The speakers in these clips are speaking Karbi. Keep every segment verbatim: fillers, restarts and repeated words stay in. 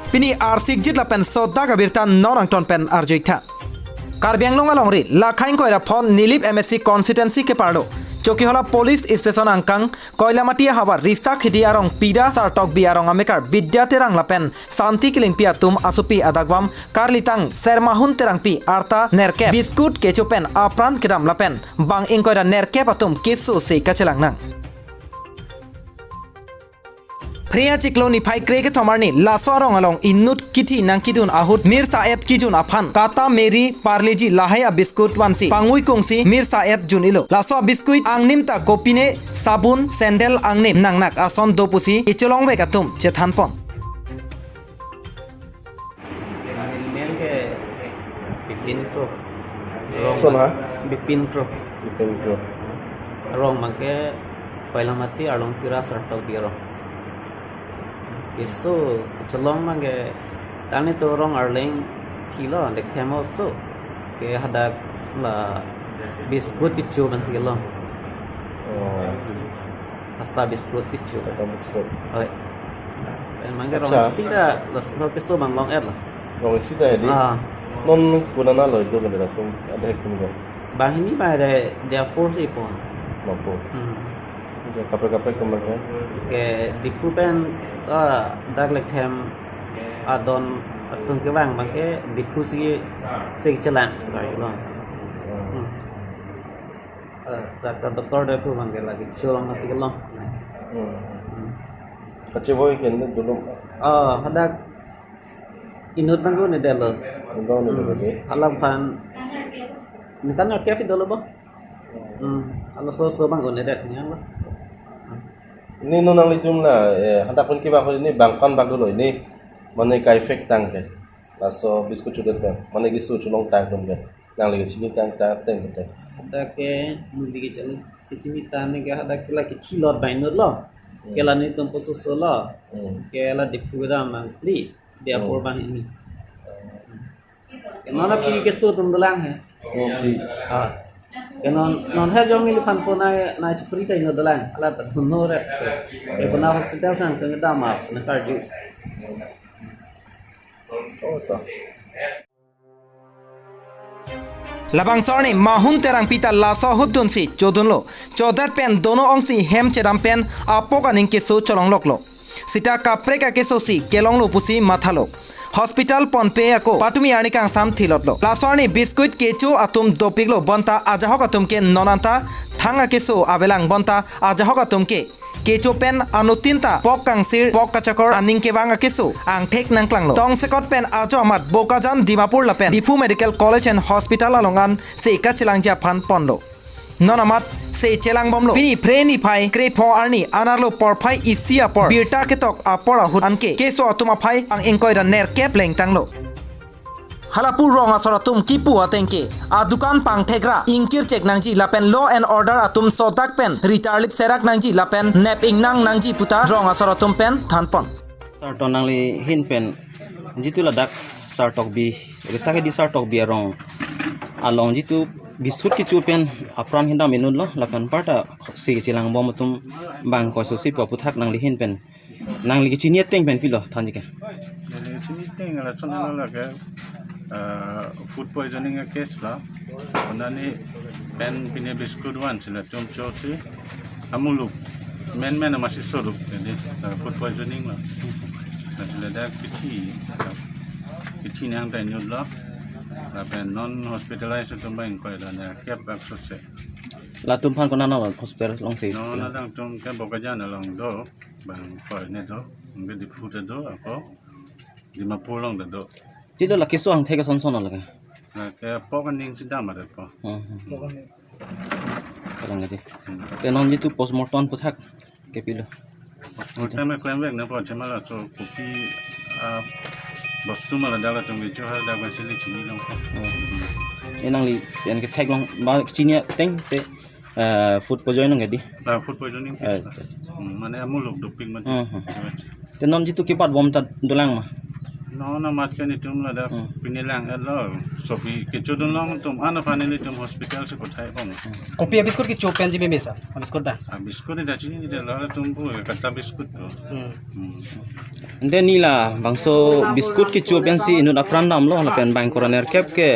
Pini arsikjit lapen sodak abirta non angton pen arjuiktha. Karbi Anglong alongri Lakhaing Koira phon Nilip M A C constituency keparlo Chokihola police station angkang Koilamati ahavar Risak Hidi arong pida Sartokbi arong amekar Bidya Terang lapen Santi Kilingpi atum asopi adakvam karlitang Sermahun Terangpi arta nerkep biscuit kecho pen apran kedam lapen bang ingkoi ra nerkep atum keso se kachelang nang. Phre achiklo niphai kre kethom arni laso arong along inut kithi nangkedun ahut mirsa et kejun aphan Kata Mary Parleji lahai abiscuit vansi pangui kungsi mirsa et jun-ilo. Laso abiscuit angnim ta kopine sabun sandal angnim nangnak ason do pusi kecholongvek atum chethanpon. Name ke Bipin Kro. Arong Son ha? Bipin Kro. Bipin Kro. Arong abang ke Koilamati arlong pida Sartokbi arong. Keso chelong abang ke tangni to arong arleng thilo de khemo so. Ke hadak la biscuit kecho abang si kelong. Oh. Hasta biscuit kecho. Hasta biscuit. Oi. Abang ke Acha. Rong isi ta, laso keso abang long-et lo. Rong isi ta hedi? Ah. Non konat lo itum ke latum ada hek tum ke? Banghini abang de Dimapur si pon. Dimapur. Hmm. Oke, kaprek kaprek tum ke? Ke Diphu pen, ah, dak le khemo adon atum kevang abang ke Diphu si, si chelang sekali lo. Hmm. Eh, dak ta doctor de pu abang ke lake cholong si kelong. Hmm. Hmm. Kachevoi ke ne dulu. Oh, hadak inut abang ke un-edetlo. Inut abang ke un-edetlo. Hmm. Halaphan. Ningkan nerkep dolo bo. Hmm. Halaso so abang un-edet nanglo. Pini non nanglitum la, eh, hadak pun kevang pun pini bang ko-an bak dolo pini mane ka-effect tang ke. Laso biscuit chodet pen mane keso cholong tang atum ke. Nangli kechini tang tang teng ke. Hadak ke neli kechini, kechini tang ke hadak ke la kechilot abang inut lo. Hmm. Ke la netum pososo lo. Hmm. Ke la Diphu kedam abang phli, Dimapur Hmm. banghini. Ke non aphi keso atum dolang he. Oh, aphi. Ah. Ke non, non he jong neliphan pon nai, nai chupri ta inut dolang. Hala ta thuno re. Ke puna hospital sang kedam ap, sena karju. Oh, to. Labangso arni Mahun Terangpi ta laso ahut dunsi chodunlo. Chodet pen dono ongsi hem chedam pen apok aning keso cholongloklo. Sita kaprek akeso si kelonglo pusi mathalo. Hospital ponpe ako patumi arni kangsam thilotlo. Laso arni biscuit kecho atum dopiklo bonta ajahok atum ke non anta thang akeso avelang bonta ajahok atum ke kecho pen anuttin ta pok kangsir pok kachakor aning kevang akeso angthek nangklanglo. Tongsekot pen ajo amat Bokajan, Dimapur lapen Diphu Medical College and Hospital along an se kachelangji aphan ponlo. Non amat se chelangbomlo. Pini Phre niphai krepho arni anerlo porphai isi apor birta ketok apor ahut anke keso atum aphai bang ingkoi ra nerkep lengtanglo. Halapu rong asor atum kipu ateng ke adukan pangthek ra ingkirchek nangji lapen law and order atum sodak pen ritarlip serak nangji lapen nep ingnang nangji puta rong asor atum pen thanpon. Sir, to nangli ahin pen jitu ladak Sartokbi, Risak Hidi Sartokbi arong along jitu biscuit kecho pen apran kedam inutlo, lapen parta se chelangbom atum bang koiso si pu aputhak nangli ahin pen, nangli kechini ateng pen pilo thanji ke? Neli kechini ateng lason lo lake, eh, food poisoning a case lo. Konani pen pine biscuit vansi latum chosi amuluk men men amatsi soruk, jadi, eh, food poisoning lo. Lasi ladak kethi, kethi nang ta inutlo. Lapen non hospitalize atum bang ingkoi ra nerkep bak sose. Latum aphan konat lo hospital alongsi? Non adangtum ke Bokajan along do, bang ingkoi ne do, ingkoi Diphu ta do, ako Dimapur along ta do. Jitu la keso angthek ason son lo ke? Lake pok aning si dam adet po. Hmm, hmm, hmm. Kalang adi. Hmm. Te non jitu postmortem aputhak ke pilo? Postmortem ke klemvek nangpo, chemala so kopi, ah, bostu ma ladak latum kecho hadak vansi le chinilong. Hmm. E nangli, pen ketheklong, ba kechini ateng te, eh, food poisoning ke di? Ah, food poisoning case Eh, lo. Hmm, mane amuluk dopik mati. Hmm, hmm. Te non jitu kepatbom ta dolang ma? Non amat pen itum ladak Hmm. pini lang elo. Sopi kechodun long atum ano finally itum hospital si kothai bom. Kopi a biscuit kecho penji meme sir? A biscuit ta? A biscuit ta chini de la atum pu kata biscuit tu. Hmm. Hmm. Ante neli labangso biscuit kecho pensi inut apran damlo lapen bang koraner kep ke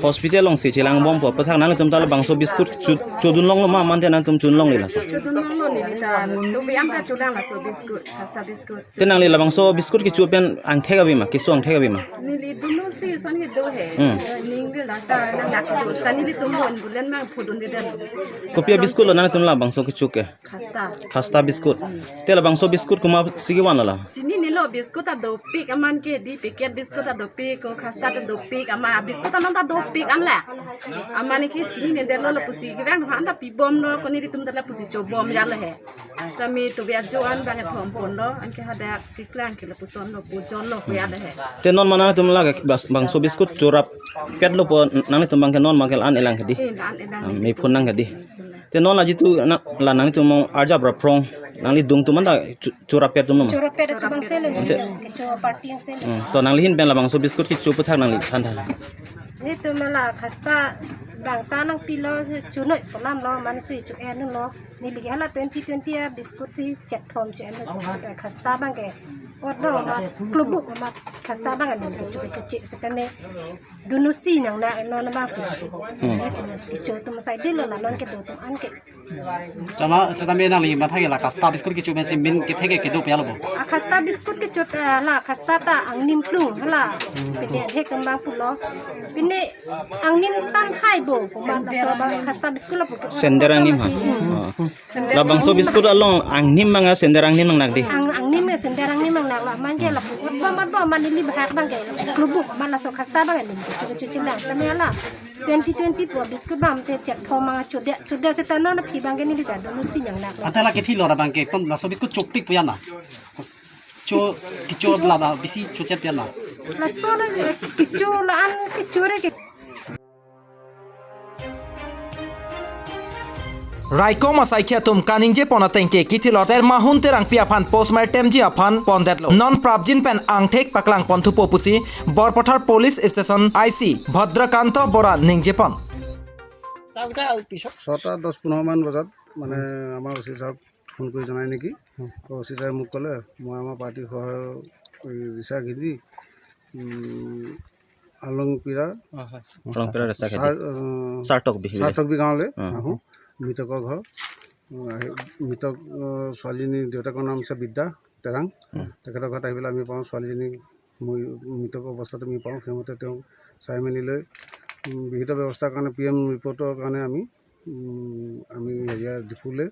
hospital alongsi chelang bompo aputhak nangtum ta labangso biscuit cho-, chodun longlo ma mante nangtum chun longle laso? Chodun longlo neli ta. Dobe am ta cholang laso biscuit, khasta biscuit. Te nangli labangso biscuit kecho pen angthek ave ma, keso angthek ave ma? Neli dunsi son kedo he. Hmm. Neli lata nangnak do. Seta nelitum hon bulen mang phudun de den. Kopi a biscuit lo nangtum labangso kecho ke? Khasta. Khasta biscuit. Te labangso biscuit komatsi kevan lo la? Chinine lo biscuit ta dopik aman ke di packet biscuit ta dopik ko khasta ta dopik ama biscuit ta non ta dopik an la. Aman ke chinine de lo lapusi kevang han ta pibomlo ko nelitum ta lapusi chobom ya le he. Sami to bia jo an bang thom ponlo anke hadak keklang ke lapuson lo pujon lo puya le he. Te non ma nangtum la ke bas-, bangso biscuit chorap petlo po nangtum bang ke non ma ke an elang ke di. Eh, an elang. Ah, me phun nang ke di. Te non la jitu na la nangtum arjap raprong nangli dung tu manda chu-, chorap pet tum nom. Chorap pet tu bang selen. Ante. Kecho party yang selen. Hmm, to nangli hin pen labangso biscuit kecho aputhak nangli than than. Nelitum la khasta bangsa nangpilo chunoi polam lo mansi chu en lo. Neli ke hala twenty twenty a biscuit si chet thom che en lo. Khasta bang ke. Ot lo ma klubuk ma khasta bang ke kecho kecho che seta me. Dunsi nangnak non bangsi. Hmm. Kecho atum sai dilo la non kedo atum an ke. Chama, setame nangli matha ke la khasta biscuit kecho pensi min kethek ke kedo pia lo bo? A khasta biscuit kecho ta la khasta ta angnim plung hala. Pini hek tembang pulo. Pini angnim tan hai bo. Puma so bang khasta biscuit lo bo. Sender angnim ha. Hmm. Ah. Labangso biscuit along angnim bang a sender angnim nangnak di. Ang, angnim ya sender angnim nangnak la man ke la pukot bom bom man neli bahak bang ke klubuk man laso khasta bang neli kecho kecho chelang. Tame la twenty twenty po biscuit bang te chet thom mang chodia chodia seta non aphi bang ke neli ta dunsi nangnak la. Ante la kethi lo ra bang ke ton laso biscuit chopik puya na. Cho kecho la ba bisi chochet puya na. Laso la kecho la an kecho re ke. Raikom asaikhi atum kaningje pon ateng ke kithilo Sermahun Terangpi aphan postmortem ji aphan pondetlo. Non prapjin pen angthek paklang ponthupo pusi Borpathar Police Station I C Bhadrakanto Bora ningje pon. ছটা দহ পোন্ধৰ মান বজাত মানে আমাৰ অ চি ছাৰক ফোন কৰি জনাই নেকি? অ চি ছাৰে মোক ক'লে, মই আমাৰ পাৰ্টিৰ সহায়ক এই ৰিচা গিৰি, উম, আলংপিৰা, আলংপিৰা ৰেচা খেতি। ছাৰ, অ, চাৰ্টক বিহি। চাৰ্টকবি গাঁৱলৈ অ। আহোঁ। মৃতকৰ ঘৰ, অ, আহি, মৃতক, অ, ছোৱালীজনীৰ দেউতাকৰ নাম হৈছে বিদ্যা তেৰাং। উম। তেখেতৰ ঘৰত আহি পেলাই আমি পাওঁ ছোৱালীজনী মই মৃতক অৱস্থাত আমি পাওঁ। সেইমতে তেওঁ চাই মেলি লৈ, উম, বিহিত ব্যৱস্থাৰ কাৰণে পি এম ৰিপৰ্টৰ কাৰণে আমি, উম, আমি হেৰিয়া ডিফুলৈ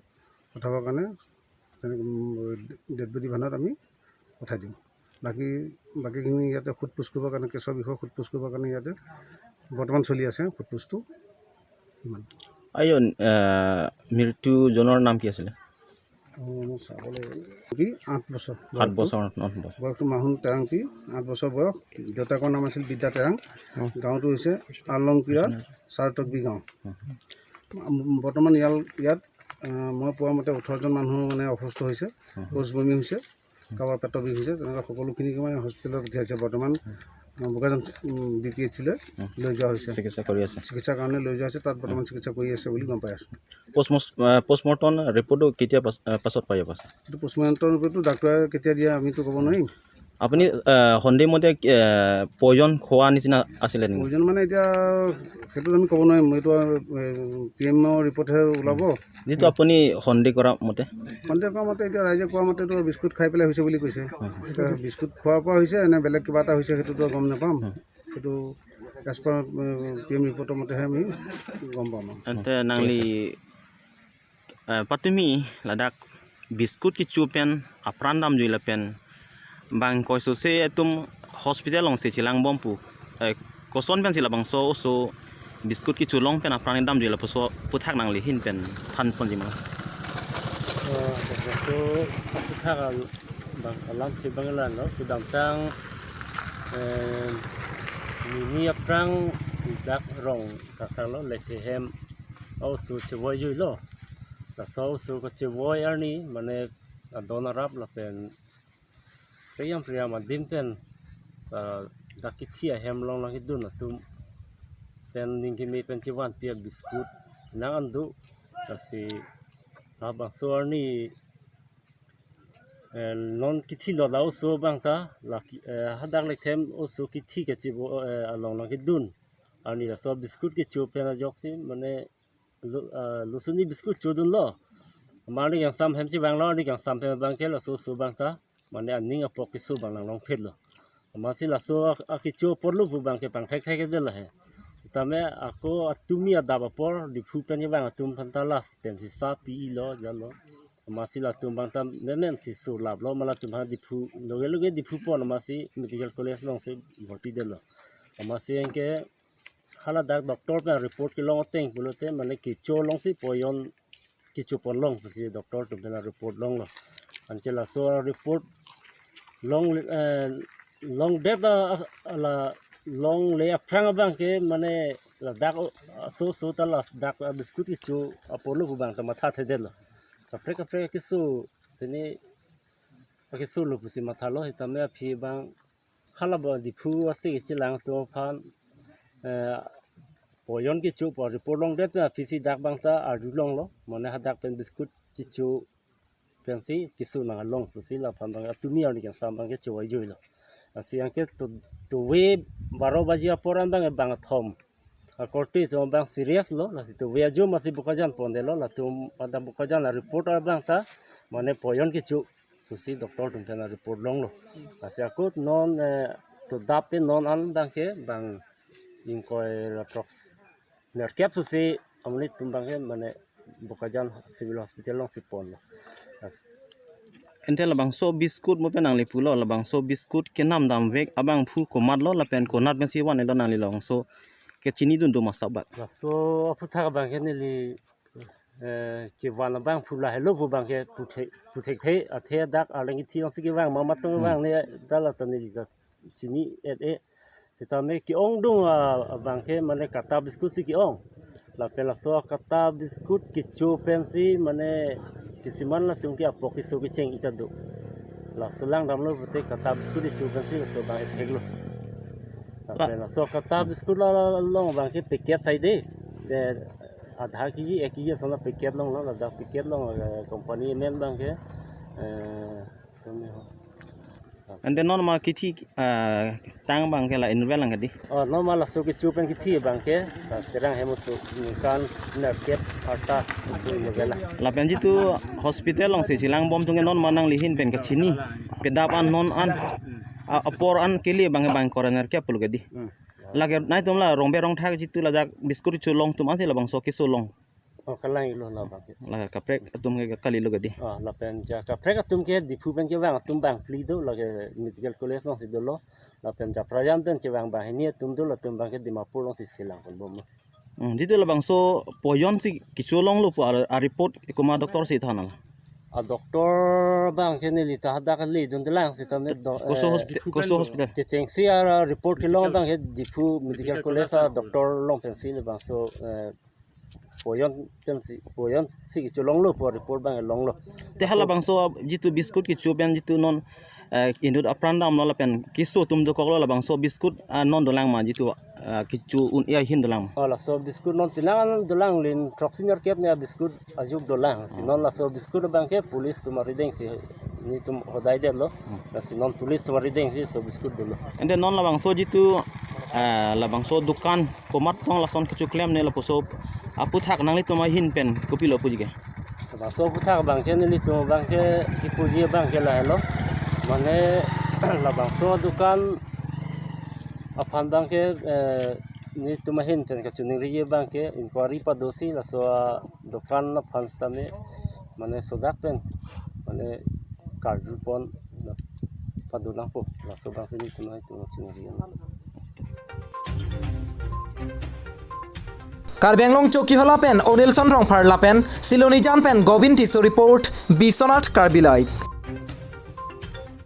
পঠাবৰ কাৰণে তেনেকে, উম, ডেড বডি ভানত আমি পঠাই দিম। বাকী, বাকীখিনি ইয়াতে সোধ পোছ কৰিবৰ কাৰণে, কেছৰ বিষয়ে সোধ পোছ কৰিবৰ কাৰণে ইয়াতে বৰ্তমান চলি আছে সোধ পোছটো। ইমান। আইঅ, আহ, মৃত্যুজনৰ নাম কি আছিলে? অ, মই চাব লাগিব। কি? আঠ বছৰ। সাত বছৰ, ন বছৰ। বয়সটো মাহুন তেৰাংপি, আঠ বছৰ বয়স। দেউতাকৰ নাম আছিল বিদ্যা তেৰাং। অ। গাঁওটো হৈছে আলংপিৰা চাৰতকবি গাঁও। অ। বৰ্তমান ইয়াল-, ইয়াত, আহ, মই পোৱা মতে ওঠৰজন মানুহ মানে অসুস্থ হৈছে, অ। শৌচ বমি হৈছে, কাৰোবাৰ পেটৰ বিষ হৈছে, তেনেকুৱা সকলোখিনিকে মানে হস্পিটেলত পঠিয়াইছে। বৰ্তমান, আহ, বোকাজান, উম, বি পি এইচ চিলৈ লৈ যোৱা হৈছে। চিকিৎসা কৰি আছে। চিকিৎসাৰ কাৰণে লৈ যোৱা হৈছে, তাত বৰ্তমান চিকিৎসা কৰি আছে বুলি গম পাই আছোঁ। পোষ্টমৰ্ট-, আহ, পোষ্টমৰ্টম ৰিপৰ্টটো কেতিয়া পাছ-, আহ, পাছত পাব পাছত? এইটো পোষ্টমৰ্টম ৰিপৰ্টটো ডাক্তৰে কেতিয়া দিয়ে আমিতো ক'ব নোৱাৰিম। আপুনি, আহ, সন্দেহ মতে, আহ, পয়জন খোৱা নিচিনা আছিলে নেকি? পয়জন মানে এতিয়া সেইটো আমি ক'ব নোৱাৰিম, এইটো, আহ, পি এমৰ ৰিপৰ্টহে ওলাব। যিটো আপুনি সন্দেহ কৰা মতে? সন্দেহ কৰা মতে এতিয়া ৰাইজে কোৱা মতেতো বিস্কুট খাই পেলাই হৈছে বুলি কৈছে। হয়। এতিয়া বিস্কুট খোৱাৰ পৰা হৈছে নে বেলেগ কিবা এটা হৈছে সেইটোতো গম নাপাম। হয়। সেইটো এজ পাৰ, আহ, পি এম ৰিপৰ্টৰ মতেহে আমি গম পাম আৰু। Ante nangli, eh, patumi ladak biscuit kecho pen apran damjui lapen bang koisose atum hospital alongsi chelang bom pu, eh, koson pensi labangso oso biscuit kecho along pen apran damjui lapuson aputhak nangli hin pen than ponji ma? Eh, itu aputhak al-, bang alam si bang lan lo, kedamtang, eh, nini aphrang dak rong kakar lo, lethehem, oso chevoi jui lo. Laso oso kechevoi arni, mane adon arap lapen priyam priyam adim pen ah, dak kithi ahem along nangkedun atum pen ning keme pen kevanpi a-biscuit nang an do. Lasi labangso arni, eh, non kithi lo la oso abang ta, la ki-, eh, hadak lekthem oso kithi kechibo, eh, along nangkedun. Arni laso biscuit kecho pen ajoksi, mane lo, ah, lo suni biscuit chodunlo. Mane arni kangsam hem chevanglo, arni kangsam hem abang ke laso oso abang ta, mane aning apok keso abang nanglong phitlo. Amatsi laso ak-, akecho apor lo pu abang ke pangthekthekdetlo he. Tame ako atumi adap apor, Diphu pen kevang atum aphan ta last pensi sa pi-ilo jalo. Amatsi latum abang ta memensi so laplo, ma latum ha Diphu, loge loge Diphu pon amatsi medical college alongsi bhorti detlo. Amatsi anke haladak doctor pen report kelong ateng pulote mane kecho alongsi poison kecho pon long pusi doctor atum pen report longlo. Anke laso report long, eh, longdet a, la longle aphrang abang ke mane ladak o, so so ta ladak a-biscuit kecho apor lo pu abang ta mathathedetlo. Kaprek kaprek keso tene pakeso lo pusi mathalo, sitame aphi abang hala ba Diphu ase kechelang atum aphan, eh, poison kecho pu report longdet pen aphisi dak abang ta arjulonglo, mane hadak pen biscuit kecho pensi keso nanglong pusi laphan abang atumi arni kangsam abang ke chevai juilo. Lasi anke to, tove baro baji apor an abang bang athom akorte atum abang serious lo, lasi tove ajo amatsi Bokajan pondetlo, latum pada Bokajan a-report abang ta mane poison kecho pusi doctor atum pen report longlo. Lasi ako non, eh, to dap pen non an abang ke bang ingkoi ra throksi nerkep pusi amonit atum abang ke mane Bokajan Civil Hospital alongsi ponlo. Ante labangso biscuit mo pen nangli pulo, labangso biscuit kenam damvek abangphu komatlo lapen konat pensi van-etlo, nangli labangso kechinidun do ma asap bak? Laso aphuthak abang ke neli, eh, kevan abangphu lahelo pu abang ke puthek, puthekthe, athe dak arleng kithi alongsi kevang ma, matong Hmm. vang ne dala ta neli ta chini-et-e. Sitame ke-ongdung a, abang ke mane Kata biscuit si ke-ong. Lapen laso Kata biscuit kecho pensi mane kisiman latum ke apok keso kecheng-ik ta do. Laso langdamlo pute Kata biscuit kecho pensi laso abang effect lo. Lapen laso Kata biscuit la, la, la long abang ke packet saide. De adha kg, ek kg ason a-packet longlo, ladak packet long, eh, company amen abang ke, eh, sumi ho. Ante non ma kithi, ah, tang abang ke la inutvet lang ke dei? Oh, non ma laso kecho pen kithi abang ke, ah, terang hem oso ningkan nerkep arta oso inutvet lang. Lapen jitu hospital alongsi chelangbom atum ke non ma nangli ahin pen kachini, kedap an non an, ah, apor an kele abang ke bang ingkoi ra nerkep pulo ke dei. Hmm. Lake nangtum la rongbe rongthak jitu ladak biscuit cholong atum ansi labangso keso long? Oh, kalang-iklo labang ke. La kaprek atum ke kalilo ke dei? Ah, lapen ja kaprek atum ke Diphu pen kevang atum bang phli do, lake medical college alongsi dolo. Lapen ja Prajan pen kevang banghini atum do, latum abang ke Dimapur alongsi chelang ponbomlo. Hmm, jitu labangso poison si kecho longlo pu a, a-report komat doctor si thanlo? A-doctor abang ke neli ta hadak le dundetlang, sitame do, Koso eh, hospi-, koso hospital? Kechengsi a-report kelong abang ke Diphu Medical College a-doctor along pensi labangso, eh, poison pensi, poison si kecho longlo pu report abang longlo. Te halabangso jitu biscuit kecho pen jitu non, eh, inut apran damlo lapen keso atum dokoklo, labangso biscuit, ah, non dolang ma jitu, ah, kecho un-e ahin dolang ma? Oh, laso biscuit non penang an dolang, lin throksi nerkep ne biscuit ajuk dolang. Si non laso biscuit abang ke police atum arideng si nelitum hodaidetlo. Hmm. Lasi non police atum arideng si laso biscuit dolo. Ante non labangso jitu, eh, labangso dukan komat tong lason kecho klem ne lapuso aphuthak nanglitum ahin pen kopilo puji ke? Labangso aphuthak abang ke nelitum abang ke kipuji abang ke lahelo. Mane labangso dukan aphan abang ke, eh, nelitum ahin pen kachiningri abang ke inquiry padosi laso adukan aphan sitame mane sodak pen mane karju pon pado nangpo, laso abang si nelitum ahin pen kachiningri. Karbi Anglong Chokihola pen Onilson Rongphar lapen Silonijan pen Govin Tisso report, Biswanath Karbi Live.